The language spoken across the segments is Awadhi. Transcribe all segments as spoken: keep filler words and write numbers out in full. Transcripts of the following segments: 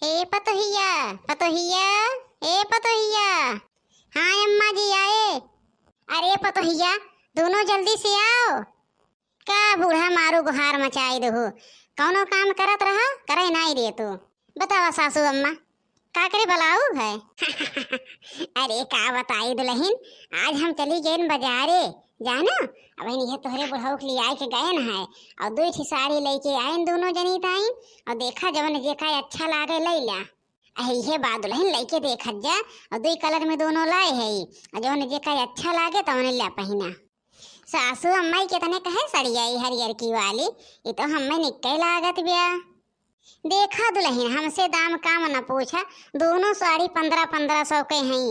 ए पतोहिया, पतोहिया, ए पतोहिया। हाँ अम्मा जी आए। अरे पतोहिया, दोनों जल्दी से आओ। का बूढ़ा मारू गुहार मचाई देहु, कौनो काम करत रहा, करे नाई दे तू। बतावा सासू अम्मा, का करे बलाऊ है? अरे का बताई दुलहिन, आज हम चली गएन बजारे, जाना, अब यह तोहरे बुढ़ऊ के लियाए के गएन है, और दुई ठी साड़ी लेके आएन दोनों जनी ताई, और देखा जवन जेका अच्छा लागे लैला। अहे इहे बा दुलहिन, लेके देखत जा, और दुई colour में दोनों लाए है, और जवन जेका अच्छा लागे तवन ल्या पहिना। सासू अम्मा ई केतने कहे सड़िया ई हरियरकी वाली, ई तो हम्मे निक्के लागत ब्या। देखा दुलहिन, हमसे दाम काम न पूछा, दोनों साड़ी पन्द्रह पन्द्रह सौ के हई,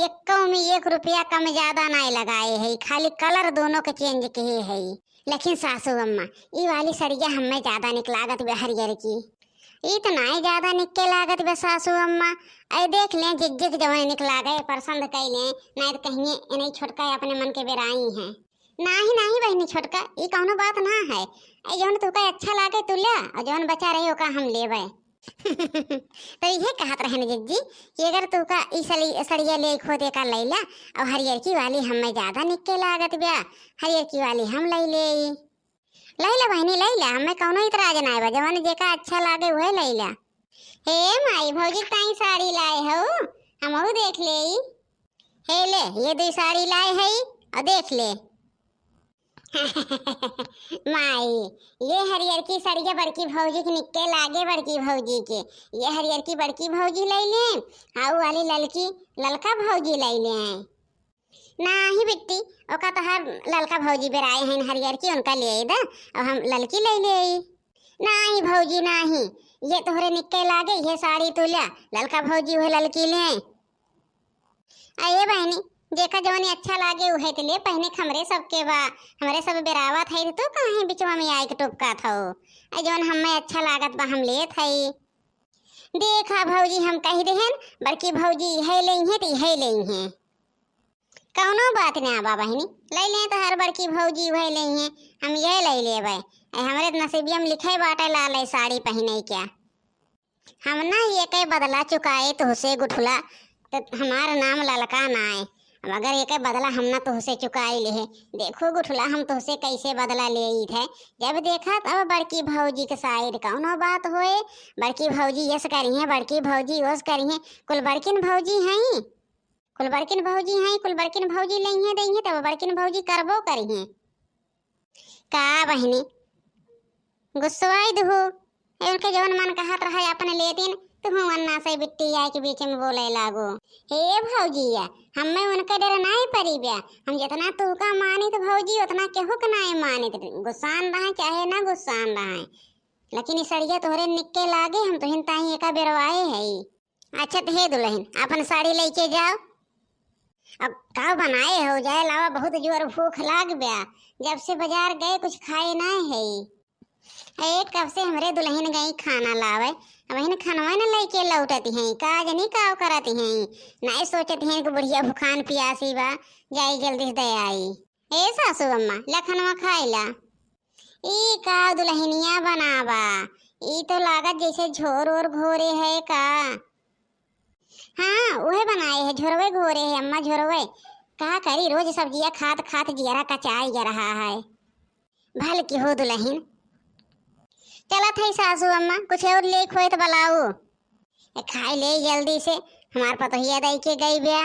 एक्कौ में एक रुपया कम ज्यादा नाई लगाए हई, खाली colour दोनों के change किहे हई। लेकिन सासू अम्मा, ई वाली सड़िया हम्मे ज्यादा निक लागत बे हरियरकी। ई तो नाई ज्यादा निक्के लागत बे सासू अम्मा। ऐ देख ले, जिज्जिक जवन निक लागे, पसंद कई ले, नाई तो कहिए इन्हें छोटका अपने मन के बेराई हैं। नाही, नाही बहिनी छोटका, ई कौनो बात ना है। ए, जौन तुका अच्छा लागे तू ल्या, और जौन बचा रही ओका हम लेबे। तो इहे कहत रहन जिज्जी कि अगर तुका ई सली-, सड़िया ले खोदे का लैला, और हरियरकी वाली हमें ज्यादा निक्के लागत ब्या, हरियरकी वाली हम लई ले। लैला बहिनी लैला, हमें कौनो इतराज ना बा, जवन जेका अच्छा लागे उहे लैला। हे माई, भौजी ताई साड़ी लाए हो, हमहू देख ले। हे ले, ये दो साड़ी लाए है, और देख ले। माई, ये हरियरकी सड़िया बड़की भौजी के निक्के लागे, बड़की भौजी के। ये हरियरकी बड़की भौजी लई ले, आऊ वाली ललकी, ललका भौजी लई ले हैं। नाही बिट्टी, ओका तो हर ललका भौजी बेराए हैं हरियरकी, उनका ले दा, और हम ललकी लई ले। नाही भौजी नाही, ये तोहरे निक्के लागे, ये साड़ी तू ल्या, ललका भौजी उहे ललकी ले। अरे बहिनी, जेका जवन अच्छा लागे उहे त ले, पहिने क हमरे सबके बा, हमरे सब बेरावत है, तू काहे बिचवा में आइके टोपकत हो? अरे जवन हमें अच्छा लागत बा हम लेत हई। देखा भौजी, हम कह देहन, बड़की भौजी इहे लेइहे त इहे लेइहे। कौनो बात ना बा बहिनी, लई ले तो हर बड़की भौजी उहे लेइहे, हम ये लई लेबे। अरे हमरे त नसीबिया में लिखे बाटे लाल साड़ी पहिने क्या। हम ना एके बदला चुकाए तोहसे गुठुला, त हमार नाम ललका नाय। अब अगर एके बदला हम ना तोहसे चुकाई लेहे, देखो गुठुला हम तोहसे कैसे बदला लेइत है। जब देखा तब बड़की भौजी के side कौनो बात होए, बड़की भौजी यस करिहे, बड़की भौजी ओस करिहे, कुल बड़किन भौजी हई, कुल बड़किन भौजी हई, कुल बड़किन भौजी लेइहे देइहे, तब बड़किन भौजी करबो करिहे। का बहिनी, गुस्सवाई दुहु? ए, उनके जवन मन कहत रहे, अपन लेतिन, तुहू अन्ना से बिट्टी आए के बीच में बोले लागो। हे भौजिया, हमें उनके डर नाई परी ब्या। हम जितना तुहका मानित भौजी, उतना केहू के नाई मानित। गुस्सान रहे चाहे ना गुस्सान रहे, लेकिन ई सड़िया तोहरे निक्के लागे, हम तुहिन ताई एका बेरवाए हई। अच्छा त हे दुलहिन, आपन साड़ी लइके जाओ। अब का बनाए हो, जाए लावा, बहुत जोर भूख लाग ब्या। जब से बाजार गए कुछ खाए ना है। ए, कब से हमरे दुलहिन गई खाना लावे, अब हिन खनवा न लइके लौटत हैं, का जनी का करत हैं। नाई सोचत हैं कि बुढ़िया भुखान पियासी बा, जाई जल्दी से दे आई। ए सासू अम्मा, लखनवा खाइला। ई का दुलहिनिया बनावा? ई तो लागत जैसे झोर ओर घोरे है का? हाँ, उहे बनाए है, झोरवे घोरे है अम्मा, झोरवे। का करी, रोज सब्जिया खात खात जियरा कचाई जा रहा है। भल की हो दुलहिन। चलत है सासू अम्मा, कुछ और ले खोए तो बलाऊ। ए, खाई ले जल्दी से, हमार पतोहिया दई के गई ब्या।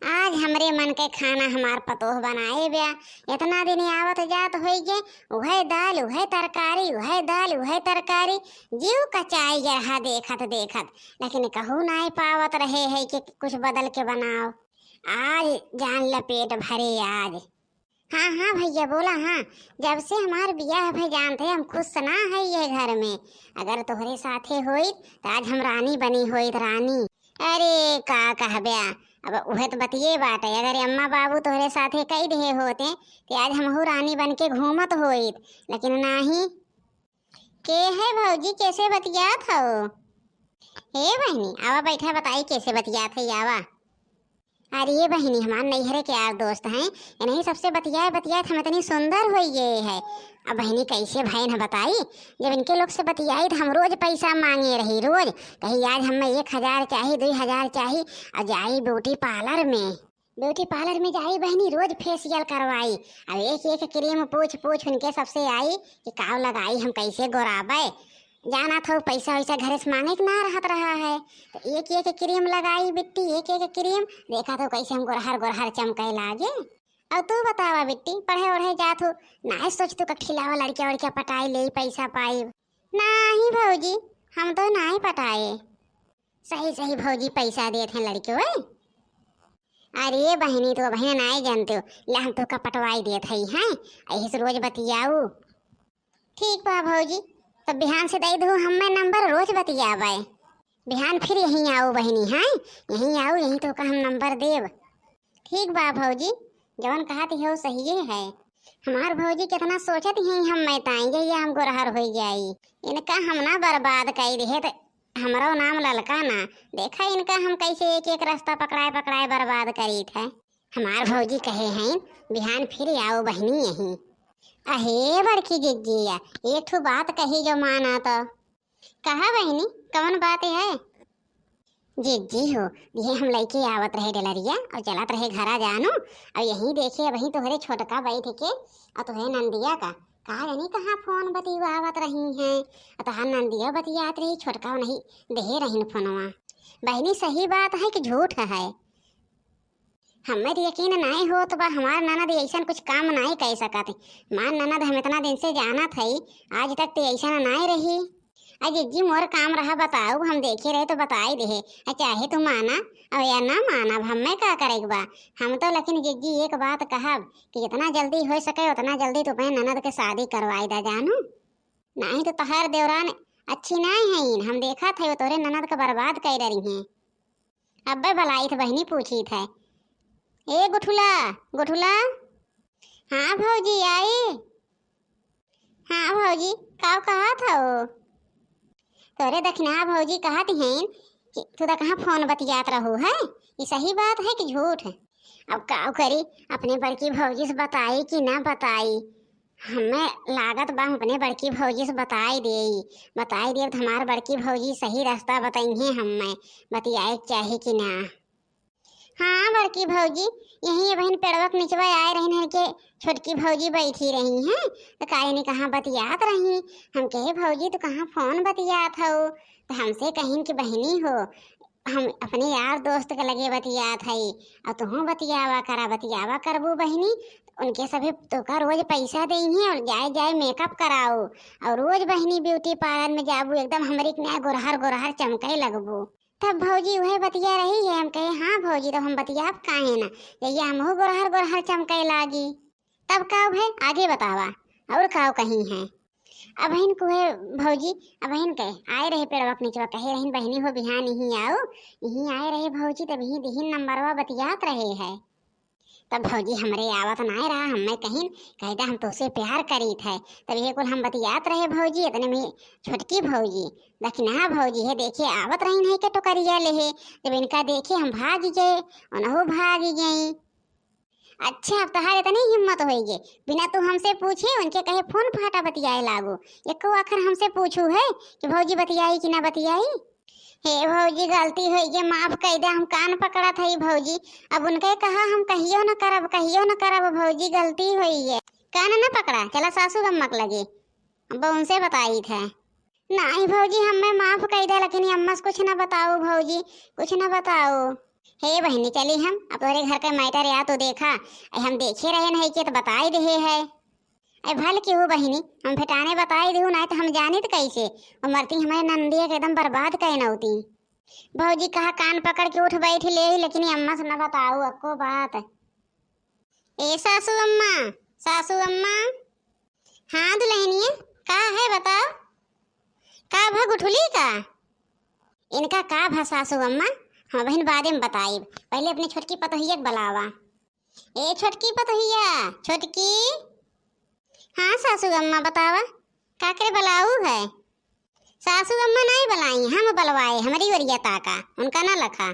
आज हमरे मन के खाना हमार पतोह बनाए ब्या। इतना दिन आवत जात होई गे, उहे दाल, उहे तरकारी, उहे दाल, उहे तरकारी। जीव कचाई गे रहा देखत देखत, लेकिन कहू नाई पावत रहे है कि कुछ बदल के बनाओ। आज जान ल पेट भरे आज। हाँ, हाँ भैया, बोला हाँ। जब से हमार बियाह भय जानते हम खुश ना है ये घर में। अगर तोहरे साथे होइत, त आज हम रानी बनी होइत, रानी। अरे, का कहब्या, अब उहे त बतिये बाटे। अगर अम्मा बाबू तोहरे साथे कई देहे होते, त आज हमहू रानी बन के घूमत होइत, लेकिन नाही। के है भौजी, कैसे बतियात हो? हे बहिनी, आवा बैठा, बताई कैसे बतियात है, आवा। अरे बहिनी, हमार नैहरे के यार दोस्त हैं, इन्हीं सबसे बतियाए बतियाए हम इतनी सुंदर होइ गए है। अब बहिनी कैसे भयन है बताई, जब इनके लोग से बतियाई तो हम रोज पैसा मांगे रही, रोज कही आज हमें एक हजार चाही, दुई हजार चाही, और जाई ब्यूटी पार्लर में, ब्यूटी पार्लर में जाई बहिनी, रोज फेशियल करवाई। अब एक एक क्रीम पूछ पूछ उनके सबसे आई कि काव लगाई, हम कैसे गोराबे। जाना था पैसा वैसा घरे से मांगे के ना रहत रहा है, तो एक एक क्रीम लगाई बिट्टी, एक एक क्रीम। देखा तो कैसे हम गोरहर गोरहर चमके लागे। और तू बतावा बिट्टी, पढ़े ओढ़े जात हो, ना सोच तू कठिलावा लड़किया वड़किया पटाई ले पैसा पाई? नाही भौजी, हम तो नाही पटाए। सही सही भौजी पैसा देत हैं लड़के ओए। अरे बहिनी, तो बहिन नाई जानते हो, ले हम तोका पटवाई देत हई, हैं? यही से रोज बतियाऊ। ठीक बा भौजी, तब बिहान से दे दो हमें नंबर, रोज बतियावे। बिहान फिर यहीं आओ बहिनी, हैं? यहीं आओ, यहीं तोका हम नंबर देब। ठीक बा भौजी, जवन कहत हो सही है। हमार भौजी कितना सोचत ही हम मैं ताई, जहिया हम गोरहर हो जाई। इनका हम ना बर्बाद कई रहे तो हमरो नाम ललका ना। देखा इनका हम कैसे एक एक रास्ता पकड़ाए पकड़ाए बर्बाद करीत है। हमार भौजी कहे हैं, बिहान फिर आओ बहिनी यहीं। अहे बड़की जिज्जिया, एक ठो बात कही जो माना तो। कहा बहिनी, कौन बात है? जिज्जी हो, ये हम लइके आवत रहे डलरिया और चलत रहे घरा जानू, और यहीं देखे वहीं तोहरे छोटका बैठ के और तोहरे नंदिया का, का जानी कहाँ फोन बतियावत रही हैं। और तोहार नंदिया बतियात रही, छोटका नहीं देहे रहीन फोनवा। बहिनी, सही बात है कि झूठ है? हमें तो यकीन नाई होत बा, हमार ननद ऐसन कुछ काम नाई कह सकत। हमार ननद हम इतना दिन से जानत हई, आज तक तो ऐसन नाई रही। आ जिज्जी, मोर काम रहा बताऊ, हम देखे रहे तो बताई देहे। आ चाहे तू माना और या ना माना, अब हमें का करे के बा। हम तो लेकिन जिज्जी एक बात कहब कि जितना जल्दी हो सके उतना जल्दी तू अपने ननद के शादी करवाई दा जानू, नहीं तो तहार देवरान अच्छी नाई है, हम देखत है वो तोरे ननद के बर्बाद कर रही हैं। अब्बे बलाइत बहिनी पूछित है, "ए गुठुला, गुठुला।" "हाँ भौजी, आई।" "हाँ भौजी, का कहत हो?" "तोरे दखिनहा भौजी कहत हैं कि तू तो कहाँ फोन बतियात रहू है, ये सही बात है कि झूठ है?" अब का करी, अपने बड़की भौजी से बताई कि ना बताई? हमें लागत बा हम अपने बड़की भौजी से बताई देई, बताई देब तो हमार बड़की भौजी सही रास्ता बताई हैं हमें, बतियाए के चाही कि ना। हाँ बड़की भौजी, यहीं बहिन पेड़वा के निचवा आए रहिन है के छोटकी भौजी बैठी रही हैं, तो काहे ने कहाँ बतियात रही। हम कहे, "भौजी, तू कहाँ फोन बतियात हो?" तो हमसे कहिन कि, "बहिनी हो, हम अपने यार दोस्त के लगे बतियात हई, और तुहूँ बतियावा करा, बतियावा करबू बहिनी, उनके सभी तोका रोज पैसा देइहीं और जाए जाए मेकअप कराओ, और रोज बहिनी ब्यूटी पार्लर में जाबू, एकदम हमरी के नया गोरहर गोरहर चमके लगबू।" तब भौजी उहे बतिया रही है, हम कहे, "हाँ भौजी, तब हम बतियाब काहे ना, जहिया हमहू गोरहर गोरहर चमके लागी।" तब का भे आगे बतावा, और का कही है? अबहिन कुहे भौजी, अबहिन कहे आए रहे पेड़वा के निचवा, कहे रहिन, "बहिनी हो बिहान यहीं आओ।" यहीं आए रहे भौजी, तब यहीं दिहिन नंबरवा, बतियात रहे है। तब भौजी हमरे आवत नाय रहा, हमें कहिन, "कह दा हम तोसे प्यार करीत है।" तब ये कुल हम बतियात रहे भौजी, इतने में छोटकी भौजी, दखिनहा भौजी है, देखे आवत रही नहीं के टोकरिया ले है। जब इनका देखे हम भाग गए, उनहु भाग गई। अच्छा, अब तहार इतनी हिम्मत होई गे, बिना तू हमसे पूछे उनके कहे फोन फाटा बतियाए लागो। एको आखर हमसे पूछू है कि भौजी बतियाई कि ना बतियाई? हे भौजी, गलती होई गे, माफ कई दे, हम कान पकड़त हई भौजी, अब उनके कहा हम कहियो न करब, कहियो न करब भौजी, गलती होई गे। कान न पकड़ा, चला सासू अम्मा के लगे, अब उनसे बताई थे। नाहीं भौजी, हमें माफ कई दे, लेकिन ये अम्मा से कुछ ना बताओ भौजी, कुछ ना बताओ। हे बहिनी, चली हम, अब तोरे घर के मैटर या तो देखा, ए हम देखे रहे नहीं के तो बताई देहे है। ए भल की हो बहिनी, हम भेटाने बताई देहू, नाहीं तो हम जानित कैसे, वो मरती हमारे नंदिया के एकदम बर्बाद कई नौती। भौजी कहा कान पकड़ के उठ बैठ ले, लेकिन ये अम्मा से ना बताओ अक्को बात। ए सासू अम्मा, सासू अम्मा। हाँ दुल्हनिया, का है बताओ? का भा गुठुली का? इनका का भा सासू अम्मा, हम बहिन बादे में बताइब, पहले अपने छोटकी पतोहिया के बुलावा। ए छोटकी पतोहिया, छोटकी। हाँ सासू अम्मा बतावा, का करे बुलाऊ है? सासू अम्मा नहीं बुलाई, हम बुलवाए, हमरी ओरिया ताका, उनका ना लखा।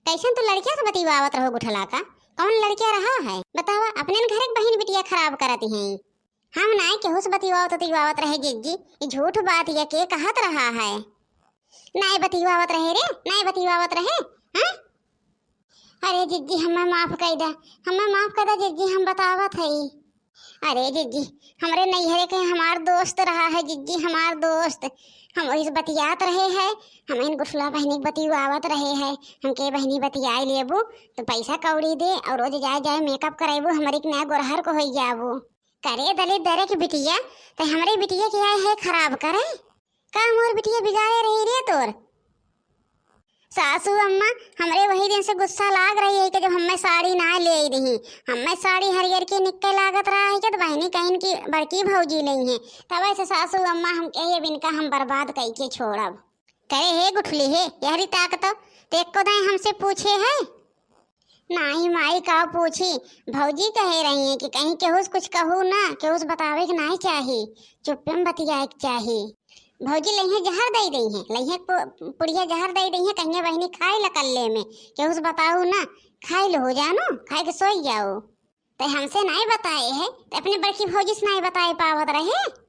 कैसन तू लड़किया से बतिवावत रहो गुठला का? कौन लड़किया रहा है बतावा? अपने न घरे के बहिन बिटिया खराब करत हैं। हम नाई केहू से बतिवावत बतिवावत रहे जिज्जी, ई झूठ बात या के कहत रहा है? नाई बतिवावत रहे रे, नाई बतिवावत रहे। हाँ? अरे जिज्जी हमें माफ कर दा, हमें माफ कर दा जिज्जी, हम बतावत हई। अरे जिज्जी, हमरे नैहरे के हमार दोस्त रहा है जिज्जी, हमार दोस्त। हम वही से बतियात रहे हैं, हम इन गुठला बहिनी के बतिवावत रहे हैं। हमके बहिनी बतियाए लेबू तो पैसा कौड़ी दे और रोज जाए जाए मेकअप करेबू, हमरी के नया गोरहर को होई जाबू। करे दलित दरे की बिटिया, ते हमरे बिटिया के आए है खराब करे। का मोर बिटिया बिगाड़े रही रे तोर? सासू अम्मा, हमरे वही दिन से गुस्सा लाग रही है कि जब हमें साड़ी ना ले आई रही। हमें साड़ी हरियर की निक्के लागत रहा है कि तो बहिनी कहीं की बड़की भौजी नहीं है। तब ऐसे सासू अम्मा हम कहे अब इनका हम बर्बाद कई के छोड़ब। करे हे गुठली हे, यहरी ताकत, ते एको दाई हमसे पूछे है? नाई माई का पूछी, भौजी कहे रही है कि कहीं केहू से कुछ कहू ना, केहू से बतावे के नाई चाही, चुप्पे में बतियाए के चाही। भौजी लइहे जहर दे दई है, लइहे पु-, पुड़िया जहर दे दई है, कहिए बहिनी खाई लकल्ले में, केहू से बताऊ ना, खाई लो जानो, खाए के सोई जाओ। ते हमसे नाई बताए है, ते अपने बड़की भौजी से नाई बताए पावत रहे।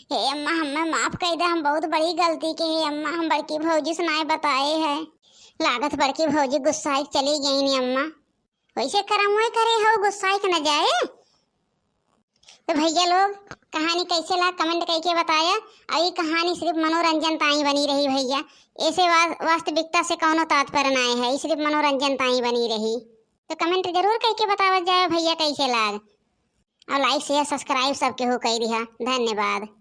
हे अम्मा, हमें माफ कर दे, हम बहुत बड़ी गलती के हे अम्मा, हम बड़की भौजी से नाई बताए है। लागत बड़की भौजी गुस्साई के चली गई नी अम्मा। वैसे करम वही करे हो, गुस्साई के न जाए। तो भैया लोग, कहानी कैसे लाग कमेंट करके बताया। और ये कहानी सिर्फ मनोरंजन ताई बनी रही भैया, ऐसे वा-, वास्तविकता से कौनो तात्पर्य ना है, ये सिर्फ मनोरंजन ताई बनी रही। तो कमेंट जरूर करके बतावत जाए भैया कैसे लाग, और लाइक शेयर सब्सक्राइब सबके हो कई दिहा। धन्यवाद।